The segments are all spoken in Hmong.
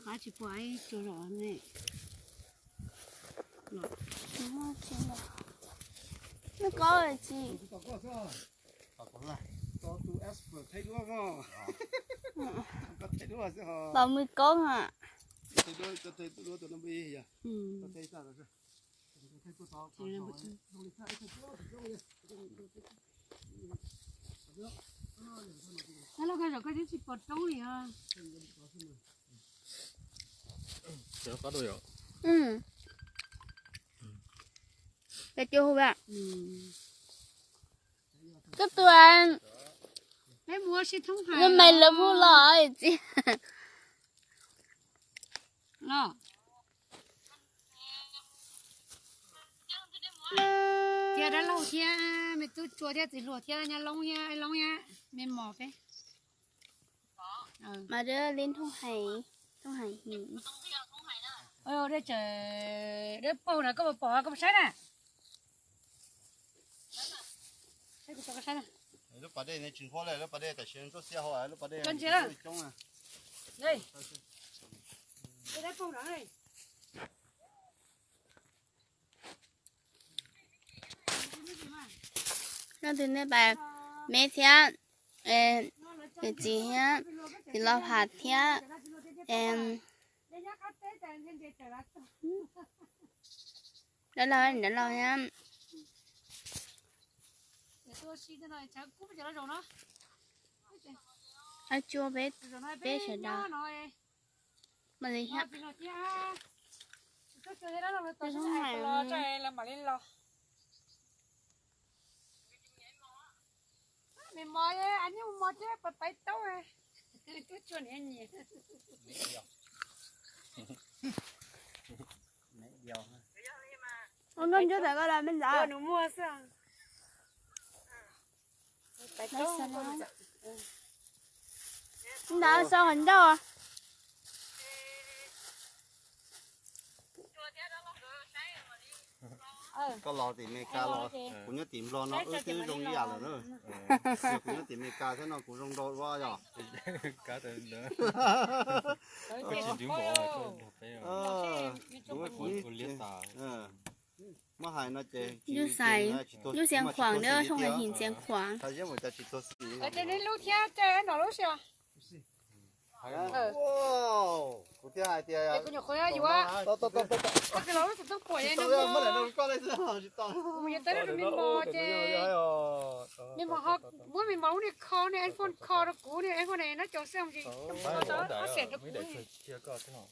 Qab tsis pom ib tsuag zom ne. Nws qab tsis los mws koob a. Koj zom koj twb tsis pom roob li os. Cov cua hu, koj tus me lawv hu los txiv. Tias dab laug thiab me tub tsua thiab txiv hluas thiab nyab loob thiab loob thiab me mos peb. Mas dab li thooj hais, thooj hais him. Dab paug na, koj puas pom, koj puas saib na? Lub pas dej ne tsis huab li, lub pas dej tam sim no tuaj xiab hauv lub pas dej coob na. Leej twg nej pais, me thiab, niam txiv thiab, txiv los pham thiab, dab laug, dab laug thiab. Ab, tsuas peb, peb sawv daws. Mas li thiab. Me mos, nyuj mos thiab pais taub. Tub tsua niam nyiam. Ua nkauj ntsuab tawm koj los me ntxawm. Nws muaj xwb. Ntawd sau hov ncauj. Koj los tim Meskas los, kuv nyob tim Nplog no wb twb zoo ib yam lawm na. Kuv nyob tim Meskas thiab no kuv zoo nraug dua yom. Muab hais no ces Yus xais, Yus Xias Khuam, Yus Xias Khuam. Kuv thiaj hais tias, me mos ces, me mos, muab me mos lub niag kho, niag iPhone kho rau kuv, niag iPhone no nab cau xwb, ob xees rau kuv.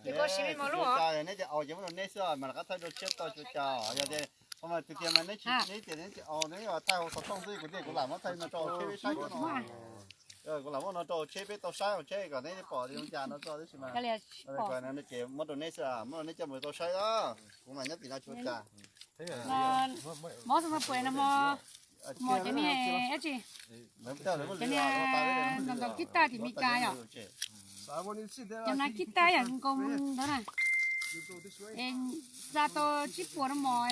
Ces koj siv me mos lub os. Neb ces au ces muab rau neb xwb mas rov qab thaij dua tshiab tau cuag cas. Yog tias, tias mas neb tsis, neb tias neb tsis au, neb thaij hauv xov tooj xwb, kuv tias kuv lam muab thaij no rau tsheb peb saib no. Kuv lam muab no rau tsheb peb tau saib, tsheb kom neb pom zoo cas no txog tib si mas. Ces muab rau neb xwb, muab rau neb coj mus tau saib os. Kuv mas nyob tim no tsis ua cas. Mos xwb mas puas no mos, mos cov niag dab tsi, cov niag ntaus kib taj tim Meskas yom. Cov niag kib taj yam nkaus ntawd na. Xa tau tsib puas no mos,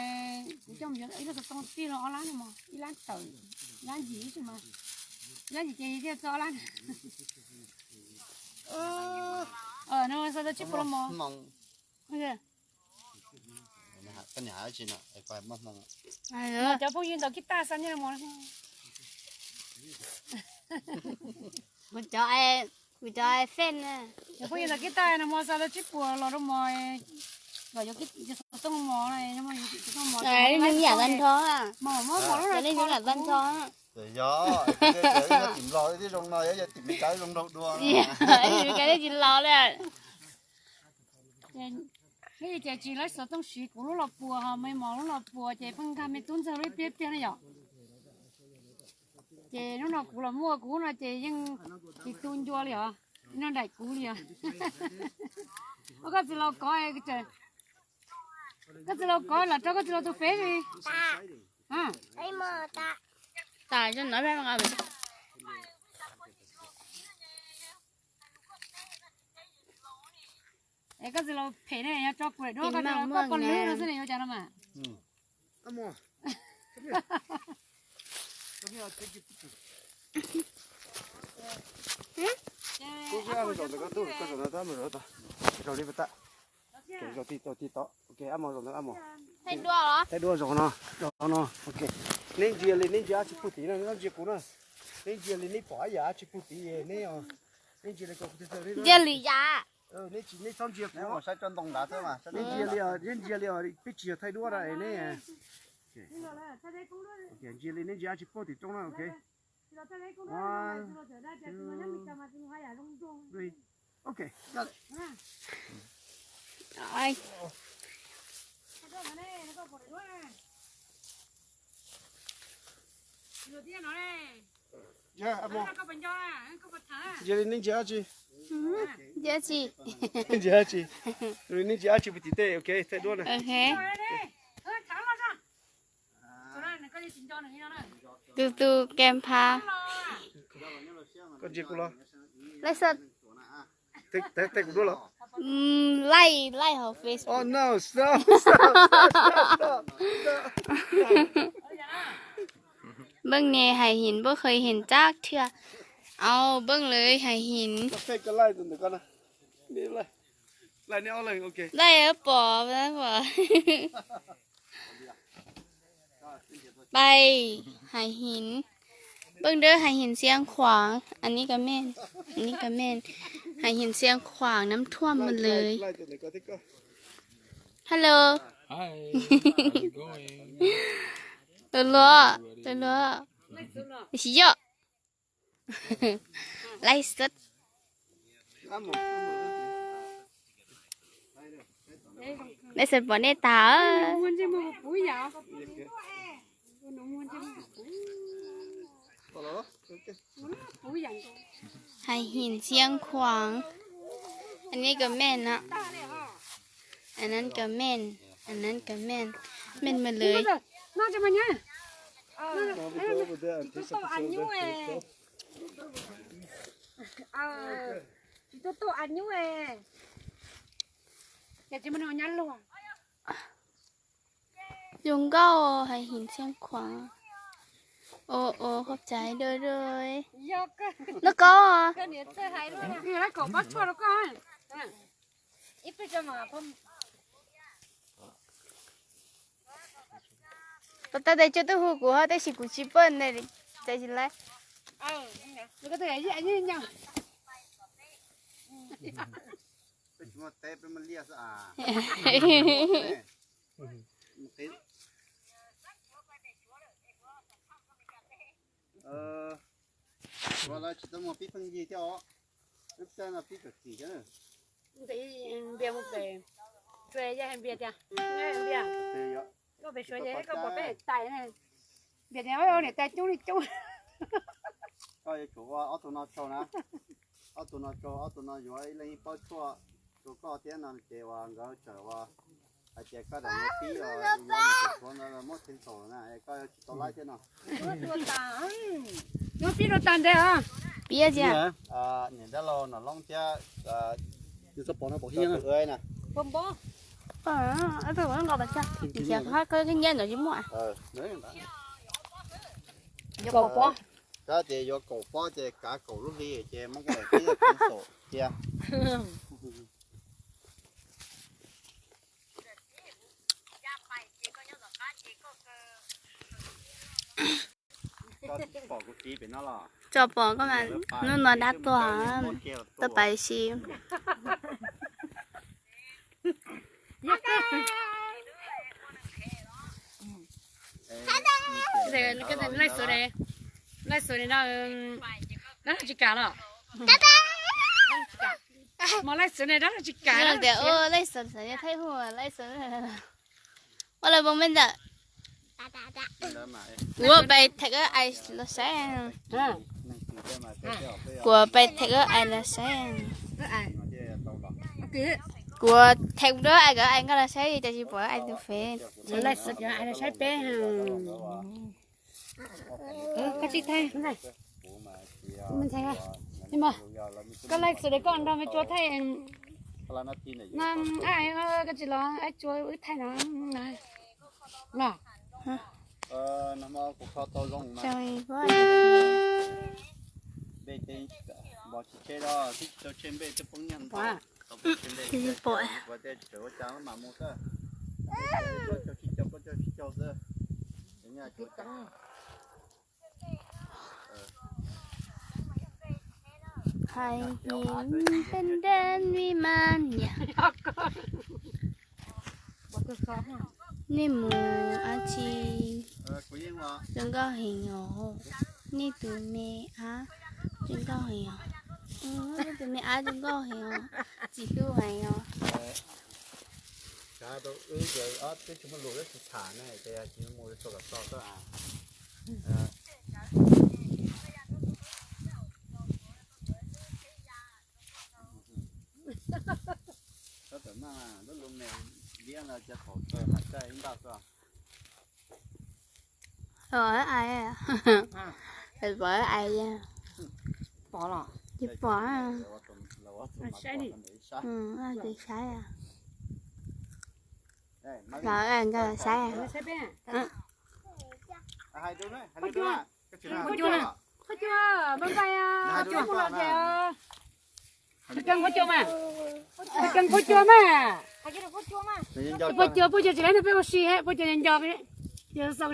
kuv coj mus yuav ib lub xov tooj tij los ob lab no mos, ib lab tawm, ib lab yim ib lab yim ces thiaj txog ob lab. No xa tau tsib puas no mos. Cov phooj ywg ntaus kib taj xa nyiaj mos. Kuv cov, kuv cov iPhone na. Cov phooj ywg ntaus kib taj no mos xa tau tsib puas los rau mos, kom yuav xov tooj mos, xov tooj mos. Yam tag nrho, mos muab mos lub no, yog tim Nplog twb zoo no, yog tim Meskas zoo nraug dua. Tim Meskas twb tsis los li. Ces tsis laib xov tooj siv, kuv lub los puas ho me mos lub los puas ces pheej nkag me tub ntxawg lub ib pliag pliag na yom. Ces hnub no kuv los muaj kuv no ces yeej tsis tu ncua li os, no nraim kuv li os. Koj txiv laus kov, koj txiv laus kov los rau koj txiv laus tus fev li. Tas, es koj txiv laus phem ne, yog tso kuv daim duab, koj poj lwb no xwb ne, yuav cas no mas. Kuv ab mus zaum ntawm koj tub, koj zaum no tab mus zaum tod. Zaum li pas tag. Zaum tib tod, tib tod. Ok, ab mus zaum ntawm ab mus. Thaij duab zaum no, zaum no. Ok. Neb ntsia li neb ntsia dab tsi puag tid na, neb txhob ntsia kuv na. Neb ntsia li neb pom ib yam dab tsi puag tid neb, neb ntsia li ko, ntsia li yam. Neb tsis, neb txhob ntsia kuv, saib tso ntoo nrad xwb mas. Neb ntsia li, neb ntsia li, peb tsis yog thaij duab na neb. Ntsia li neb ntsia dab tsi puag tim roob na, ok. Ok, got it. Ntsia li neb ntsia dab tsi. Ntsia dab tsi? Ntsia dab tsi? Neb ntsia dab tsi puag tim tej, ok, thaij duab na. Tus tus kem pha. Koj ntsia kuv los? Laij xwb. Thaij kuv duab los? Laij, laij hauv Facebook. Oh no, stop, stop, stop, stop, stop. Npej ne hais him npej qhwv him tag thiab. Au, npej lawv hais him. Laij pom, pom. Pais hais him, npej dawb hais him xiav khuam, an ni ka meej, an ni ka meej, hais him xiav khuam nab thuam mus lawm. Hello. Tus luaj, tus luaj. Tsis yog. Laij xwb. Laij xwb pom nej tag. Hais him xiav khuam. An ni ka meej no. An nan ka meej, an nan ka meej, meej mus lawm. Tsis tuaj tuaj av nyub, ces tsis muaj neeg nyob luag. Zoo nkauj, hais him xiav khuam. Ua ua khub txais dua dua. Noj koj. Pas tau tes cuj twb hu kuv hos tab sis kuv tsis pom ne, tsis laib. Ua lawv tsis tau muaj pib pheej yig thiab os. Wb peb no pib txog txim thiab. Npias mus pem, Suav yog Npias tias, Npias, koj pem Suav yog koj pom peb tais ne. Npias tias niam tais coob li coob. Koj yuav tsum ua ob tug no tsaug na. Ob tug no tsaug, ob tug no yuav ib leeg ib pob tshuaj rau koj thiab no ces uas nkawd txawm uas hais tias koj daim niag pib uas yuav tus Suav ntawd muab txhij thaum na, koj yuav tsis tau laib thiab no. Pib rau tas ntev os. Pib tiag. Niam dab laug Nom Loob thiab, yus txhob pom no pom hiab na. Nyiam ntawd tsis muaj. Yuav kaum pob. Kab tias yuav kaum pob ces kav kaum lub hli ces muab koj daim pib txhij thaum cia. Tso pom koj mas hnub no dab tuag, tuaj pais si. Laij xwb no, dab laug tsis kam los? Mos laij xwb ne, dab laug tsis kam. Tias laij xwb xav thaij hu laij xwb. Ua lawv npoo me ntawm. Kuv pais thaij wb ais los saib. Kuv pais thaij wb ais los saib. Kuv thaij wb ais, wb ais nkauj los saib, cas tsis pom wb ais tus fev. Saib peb. Koj tsis thaij, koj laij xwb es koj nrog me tsuav thaij. Koj tsis los, tsuav wb thaij no los. Los tsis tshe los tib tsis tau tshe npe twb poob nyiaj ntau. Tsis pom. Ua cas mam mus xwb. Plaub caug tsib caug, plaub caug tsib caug xwb. Hais ntawm nws mas niam. Nej mus ab tsi zoo nkauj heev os. Nej tus me ab zoo nkauj heev os. Nej tus me ab zoo nkauj heev os. Tsis hlub heev os. Ais, pom ais, tsis pom. Tus saib, lawv nkawd saib. Koj cua, koj cua, bye bye. Koj cua, koj cua mas. Koj cua mas. Poj cua, poj cua tsis laib no peb ua si, poj cua nco nco, yog xau.